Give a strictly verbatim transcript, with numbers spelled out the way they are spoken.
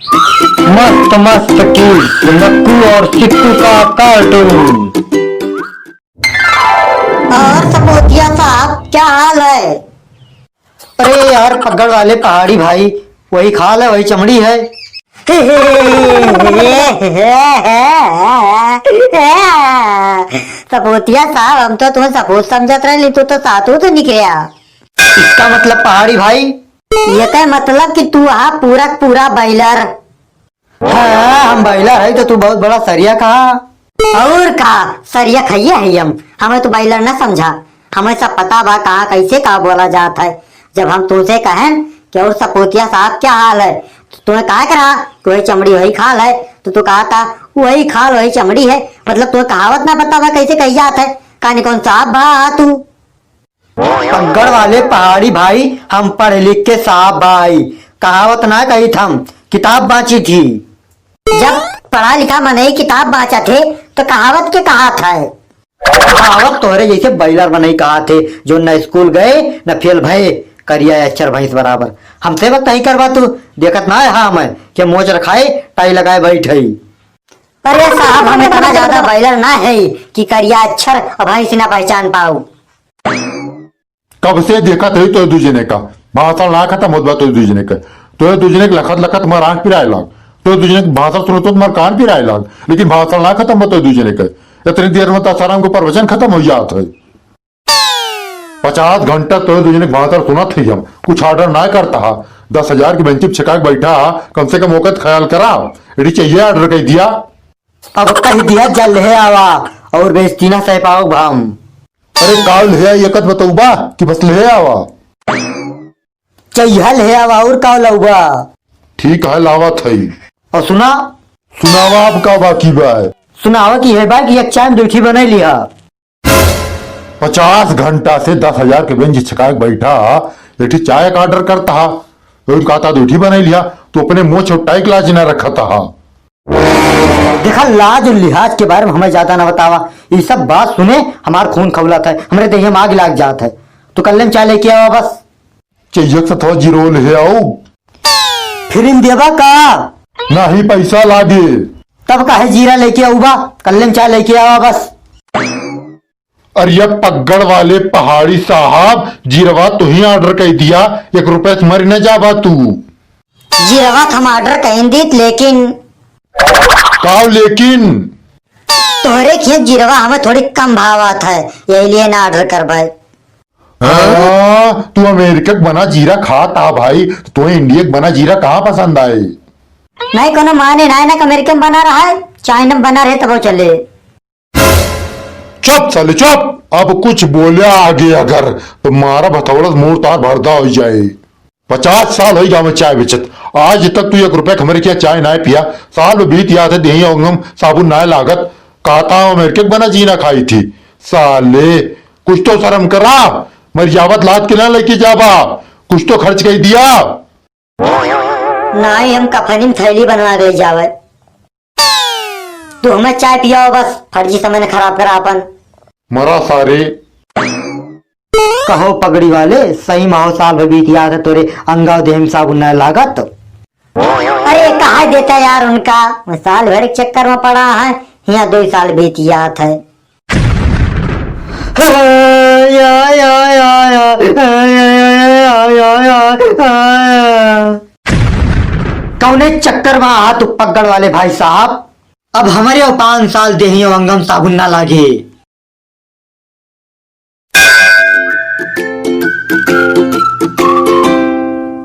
मस्त मस्त की नक्कू और सिक्कू का कार्टून। और सपोतिया साहब, क्या हाल है? अरे यार, पगड़ वाले पहाड़ी भाई, वही खाल है, वही चमड़ी है। सपोतिया साहब, हम तो तुम्हें सपूत समझत रहे, तू तो सातूत निकल्या। इसका मतलब पहाड़ी भाई? ये तो मतलब कि तू हा पूरा पूरा बैलर। हाँ, हम बैलर है तो तू बहुत बड़ा सरिया कहा। और का, सरिया खइये है हम, हमें तू बैलर ना समझा, हमें सब पता बा कहाँ कैसे का बोला जात है। जब हम तुमसे कहें कि और सपोतिया साहब क्या हाल है, तो तुम्हें कहा करा कि वही चमड़ी वही खाल है, तो तू कहा था वही खाल वही चमड़ी है, मतलब तुम्हें कहावत ना पता बा कैसे कही जात है, कानी कौन साहब बा तू। पगड़ वाले पहाड़ी भाई, हम पढ़ लिख के साफ भाई, कहावत ना कही थम, किताब बाँची थी। जब पढ़ा लिखा मनई किताब बाँचा थे, तो कहावत के कहा था? कहावत तोहरे जैसे बैलर मनई कहा थे, जो न स्कूल गए, न फेल भए, करिया अक्षर भैंस बराबर। हमसे वक्त नहीं करवा तू, देखत ना है हाँ मैं, कि मोच रखाए, टाई लगाए बैठे। अरे साहब, हम इतना ज्यादा बैलर ना है कि करिया अक्षर और भैंस ना पहचान पाऊ। कब से देखत है तो दू जने का भाषण ना खत्म होत बा, तो दू जने का, तो दू जने के लखत लखत हमार आँख पिराए लाग, तो दू जने के भाषण सुनत तो हमार कान पिराए लाग, लेकिन भाषण ना खत्म बा तो दू जने का। इतनी देर में तो आसाराम के प्रवचन खत्म हो जात है। पचास घंटा तो दू जने के भाषण सुनत है हम, कुछ order ना करता हा, दस हजार के बेंच पे छका के बैठा हा, कम से कम ओकत ख्याल करा। एड़ी चाहिए order कह दिया। अब कह दिया जल है आवा और बेइज्जती ना सह पाओ हम। अरे काल है एकत बतौबा कि बस ले आवा। चैहल है आवा और का लौबा। ठीक है लावत है। और सुना। सुनावा अब का बाकी बा। सुनावा की है बा कि एक चाय में दूठी बनाई लिया। पचास घंटा से दस हजार के बेंच छकाए के बैठा, एक ठी चाय का order करता हा, तो कहता दूठी बनाई लिया, तू अपने मोछ और टाई के लाज ना रखता हा। देखा, लाज और लिहाज के बारे में हमें ज्यादा ना बतावा। ये सब बात सुने हमार खून खौलत है, हमरे देहिया में आग लाग जात है। तू कल्ले में चाय लेके आवा बस। चाहिए से थोड़ा जीरो ले आओ। फिर इन देबा का? नहीं पैसा लागे। तब काहे जीरा लेके आऊबा? कल्ले में चाय लेके आवा बस। अरे ये पगड़ वाले पहाड़ी साहब, जीरवा तू ही order कर दिया, एक रुपया से मर न जाबा तू। जीरवा तो हम order कहीं दीत, लेकिन काव लेकिन? तोहरे खेत जीरवा हमें थोड़ी कम भावात है, यही लिए ना order कर भाई। हाँ, तू अमेरिका के बना जीरा खात आ भाई, तो तुम्हें इंडिया के बना जीरा कहाँ पसंद आए? नहीं कोनो माने ना, ना अमेरिका में बना रहा है, चाइना में बना रहे तब वो चले। चुप साले चुप, अब कुछ बोल्या आगे अगर तो मारा भथौड़ा से मुंह तार भरदा हो जाए। पचास साल होई गाँव में चाय बेचत, आज तक तू एक रुपया के हमरे किया चाय नाय पिया। साल में बीत याद है देही अंगम साबुन नाय लागत, कहता हूँ अमेरिके के बना जीना खाई थी। साले कुछ तो शर्म करा, मर जावत लाद के ना लेके जाबा, कुछ तो खर्च कर दिया। नाई हम कफनी में थैली बनवा के ले जावे। तू हमें चाय पियाओ बस, फर्जी समय न खराब करा अपन। मरा सारे। कहो पगड़ी वाले, सही माहो साल भर बीत याद है तोरे अंगा देह में साबुन न लागत। अरे कहा देता यार उनका, मैं साल भर के चक्कर में पड़ा है, यहाँ दो साल बीत याद है। कौने चक्कर में आहा तू पगड़ वाले भाई साहब? अब हमरे और पाँच साल देहियो अंगम साबुन ना लागे।